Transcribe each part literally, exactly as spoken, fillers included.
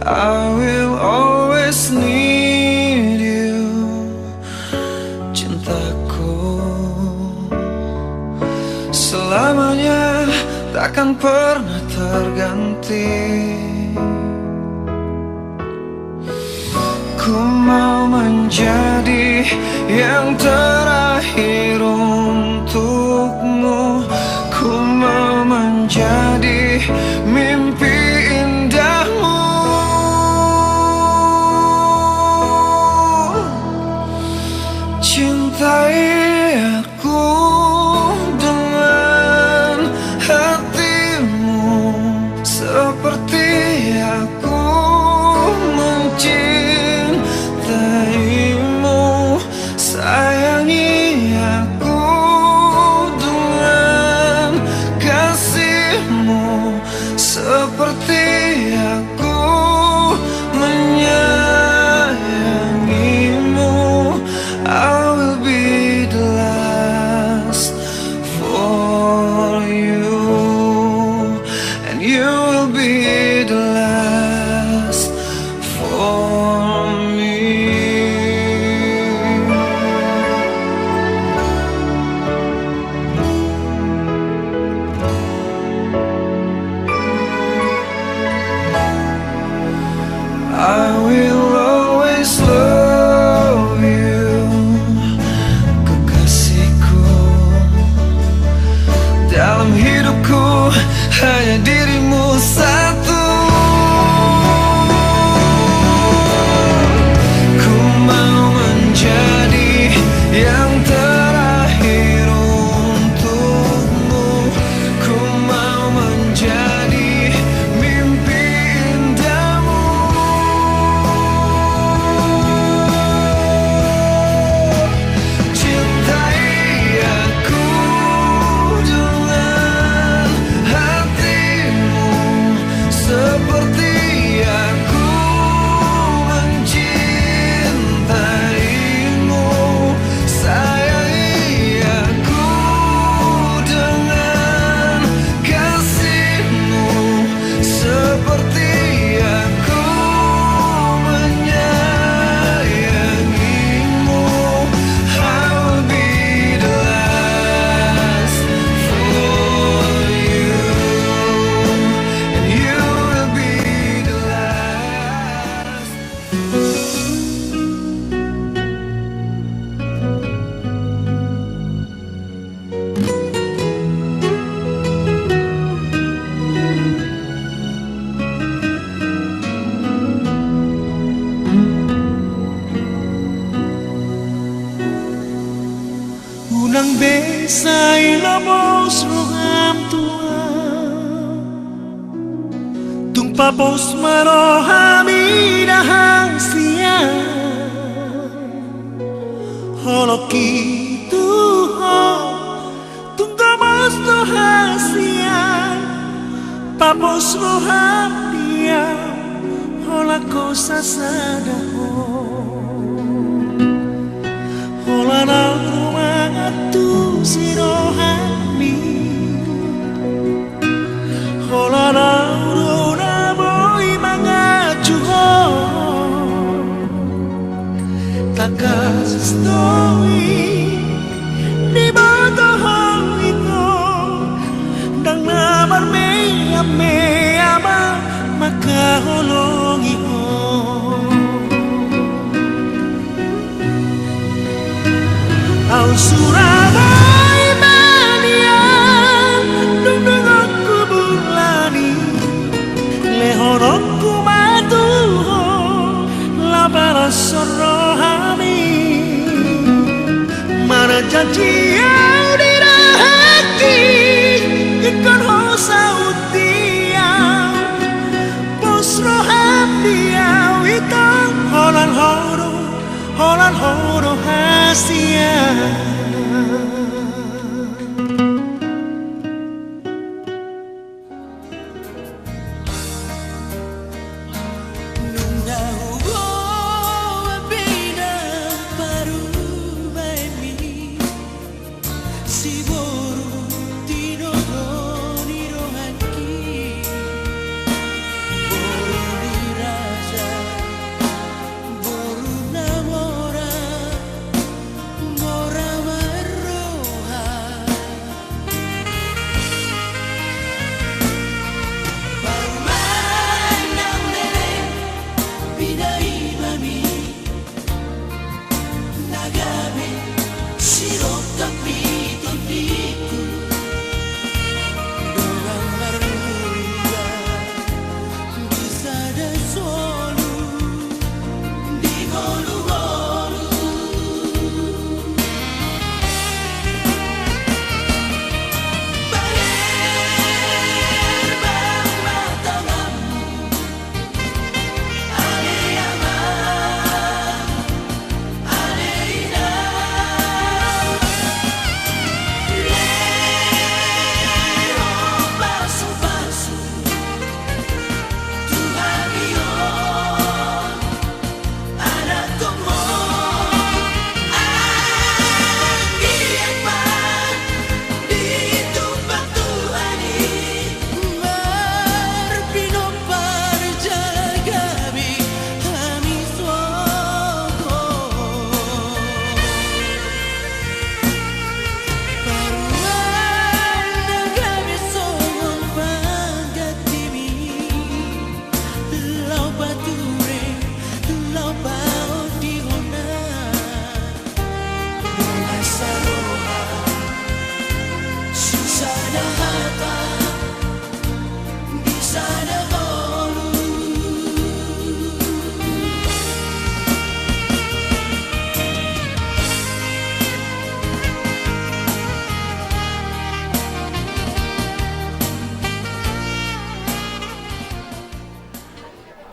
I will always need you, cintaku. Selamanya takkan pernah terganti. Ku mau menjadi yang terakhir untukmu. Ku mau menjadi mimpi indahmu. Cintai aku dengan hatimu seperti aku mencintaimu. Sayangi aku dengan kasihmu seperti aku menyayangimu. I will be the last for you, and you will be the last for me. I will always love you, kekasihku. Dalam hidupku hanya dirimu satu. Ku mau menjadi yang terakhir untukmu. Ku mau menjadi mimpi indahmu. Cintai aku dengan hatimu seperti aku mencintaimu. Sayangi aku dengan kasihmu seperti aku menyayangimu. I will be the last for you, and you will be the last. Unang beses ay lubos roham Tuhan, tung papos ma roham i da hasian. Holong i tu ho, tung gomos do hasian, papos roham diau, holan ho sasada ho. Holan ahu do mangantusi rohami. Holan ahu do na boi mangacu ho. Tangkas do i diboto ho ito, ndang na marmeam-meam makaholongi ho. Ahu sura boi ma nian, dung dungotku bulan i, lehononku ma tu ho, lapalas rohami. Marajanji ahu di rohangki, ingkon ho saut diau, pos roham diau ito, holan ho do, holan ho do hasian. Nunga huboan pe na parumaenmi, siboru tinodo ni rohangki. Boru ni raja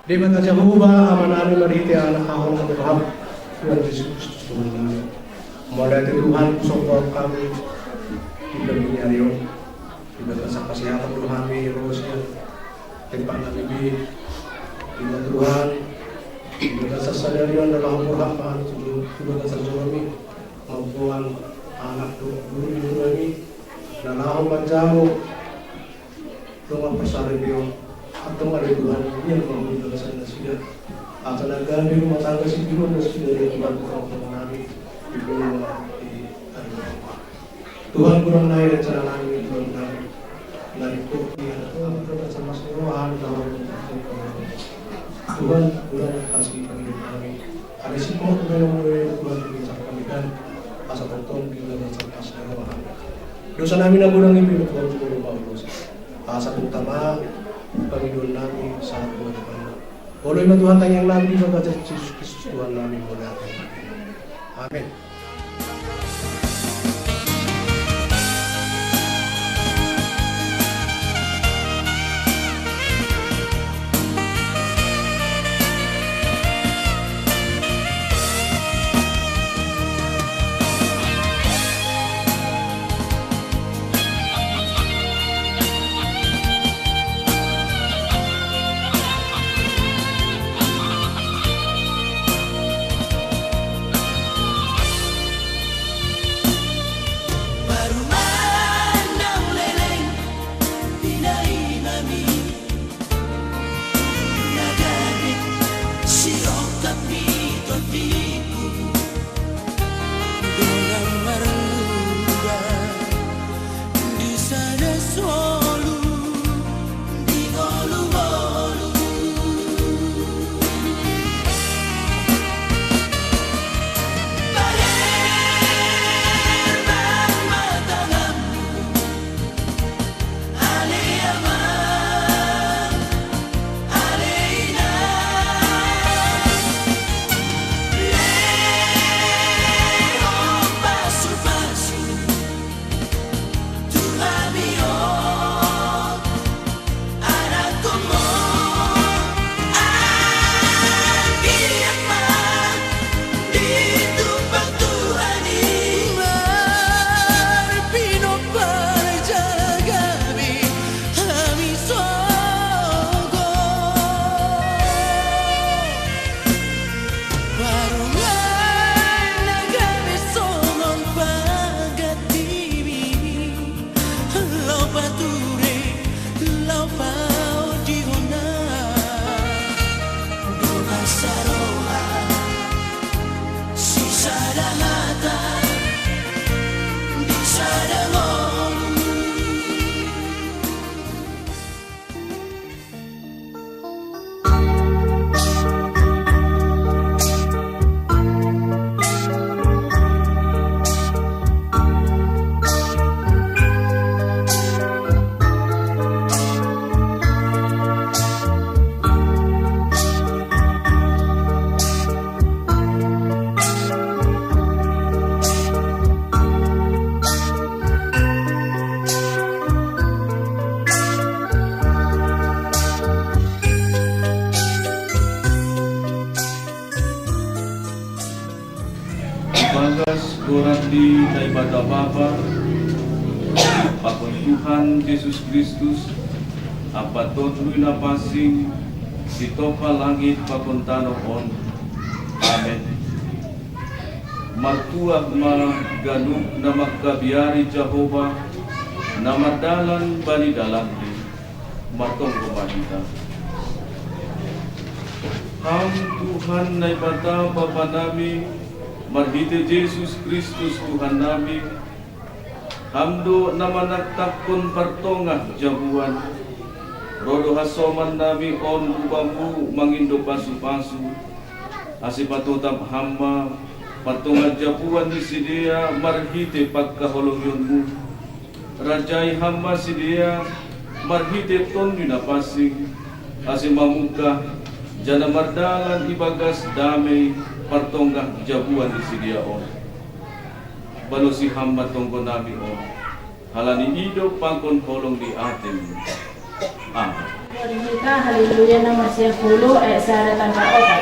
Debata Jahowa, Amanami, marhite Anakmi holong ni roham, Tuhan Jesus Kristus Tuhannami. Mauliate Tuhan, husombahon hami di pagi ni ari on. Di bagasan hasehatan do hami ro sian tempat nami be. Ima Tuhan, di bagasan sadari on na laho borhat ma hami tu bagasan jolom i, mamboan anak dohot boru ni jolom i, na laho manjalo dongan parsaripeon. Antong ale Tuhan, ia ma hami di bagasan nasida, asa na gabe rumah tangga sitiruon nasida, ya Tuhan, di tongatonganami, di tonga ni ari on. Tuhan, godang nai rencana nami, Tuhan nami. Nari kok dia, Tuhan, Tuhan, sama semua hal dalam Tuhan, godang kasih kami nami. Ada si kok, Tuhan, yang mulai, Tuhan, di bagasan kami, dan asa tongtong di bagasan kasih Tuhan. Dosa nami na godang i pe, Tuhan, Tuhan, Tuhan, Tuhan. Asa tongtong ma pangidoan nami sahat tu Tuhan. Olo i ma Tuhan, tangiang nami di bagasan Jesus Kristus Tuhan nami, mauliate. Amin. Ibagas goran ni Naibata Bapa, pakon Tuhan Jesus Kristus, Ampa Tonduy Napansing, sitompa langit pakon tano on. Amen. Martuah ma ganup na mangkabiari Jahowa, na mardalan bani dalanni. Martonggo ma hita. Ham Tuhan Naibata Bapanami, marhite Jesus Kristus Tuhannami, Ham do na manangkaphon partongah jabuan. Ro do hasomannami on hu Bamu mangindo pasupasu, ase patotap Ham ma partongah jabuan ni sidea marhite pangkaholongonMu. Rajai Ham ma sidea marhite Tonduy Napansing, ase mamungkah janah mardalan ibagas damei partongah jabuan ni sidea on. Balosi Ham ma tonggonami on, halani i do pangkon holong ni atei. Amen. Kita Haleluya nomor sepuluh ayat satu tanpa opat.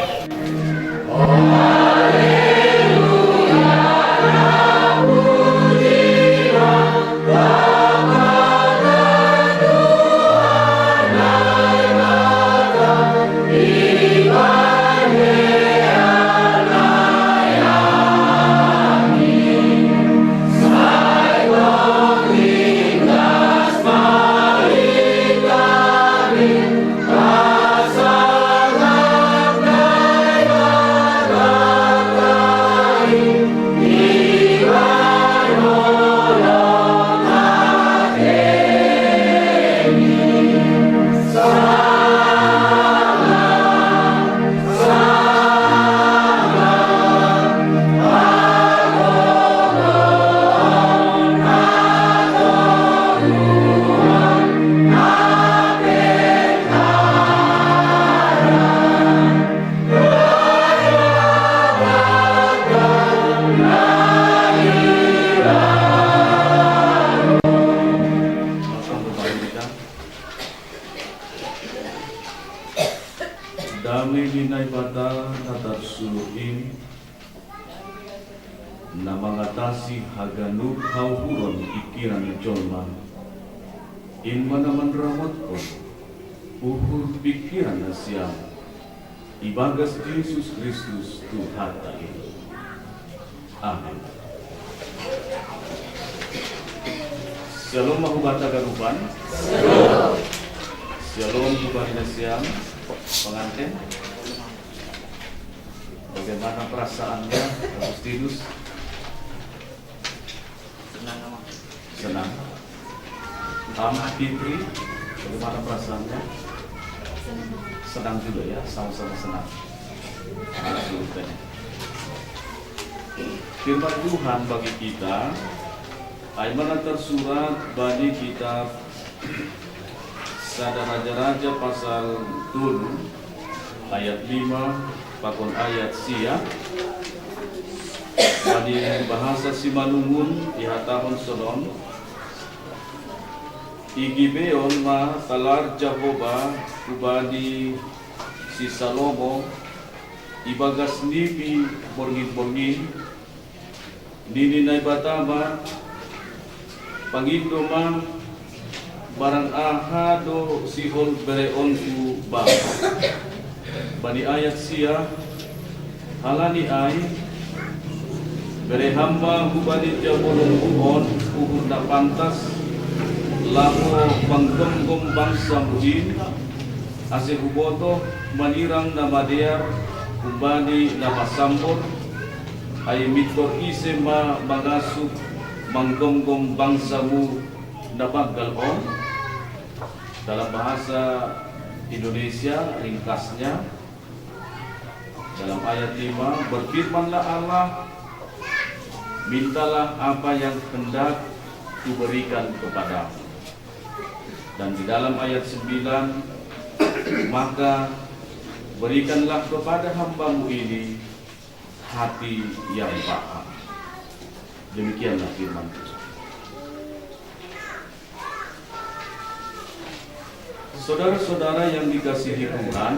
Dame ni Naibata na tarsulur in, na mangatasi haganup hauhuron pikiran ni jolma, in ma na manramotkon uhur pikiran nasiam ibagas Jesus Kristus Tuhanta in. Amin. Shalom ma hubata ganupan. Shalom. Shalom hubani nasiam, pengantin. Bagaimana perasaannya, Agustinus? Senang, Amang. Senang. Ham, Fitri, bagaimana perasaannya? Senang. Senang juga ya, sama-sama senang. Nah, seluruhnya. Firman Tuhan bagi kita, ai ma na tarsurat bani kitab Sada Raja-raja pasal tolu ayat lima pakon ayat sia. Bani bahasa Simalungun ihatahon sonon: I Gibeon ma talar Jahowa hubani si Salomo ibagas nipi borngin-borngin. Nini Naibata ma: Pangindo ma, barang aha do sihol bereonku bam. Bani ayat sia: Halani ai, bere ham ma hubani jabolonmu on uhur na pantas, laho panggomgom bangsamu in, ase hubotoh manirang na madear humbani na masambor. Ai mintor ise ma mangasup manggomgom bangsamu na banggal on? Dalam bahasa Indonesia, ringkasnya, dalam ayat lima, berfirmanlah Allah, "Mintalah apa yang hendak kuberikan kepadamu." Dan di dalam ayat sembilan, "Maka berikanlah kepada hambamu ini hati yang paham." Demikianlah firman Tuhan. Saudara-saudara yang dikasihi Tuhan,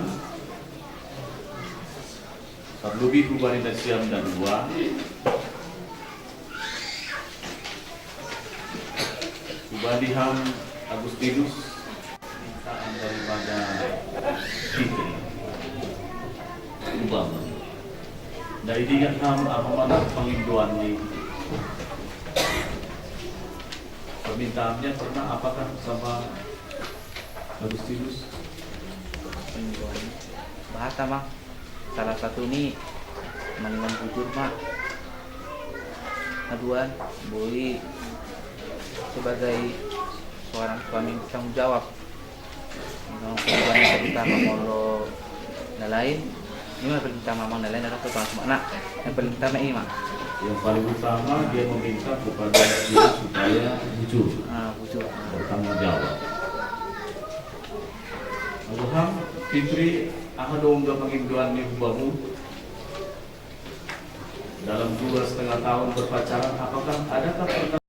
terlebih hubani nasiam na dua, hubani ham Agustinus, permintaan daripada Fitri. Umpama. Na idingat ham aha ma na pangindoanni? Permintaannya pernah apakah sama Agustinus? Pangindoanni bahasa, Mang. Salah satu ni maningon bujur ma. Haduan, boi sebagai seorang suami bertanggung jawab. Yang paling utama molo na lain, ini mah paling utama molo na lain adalah pertama cuma nak. Yang paling utama ima. Yang paling utama dia meminta kepada Tuhan supaya bujur. Ah, bujur. Bertanggung jawab. Abraham, Fitri, aha do ungga pangindoanni hubamu? Dalam dua setengah tahun berpacaran, apakah adakah pernah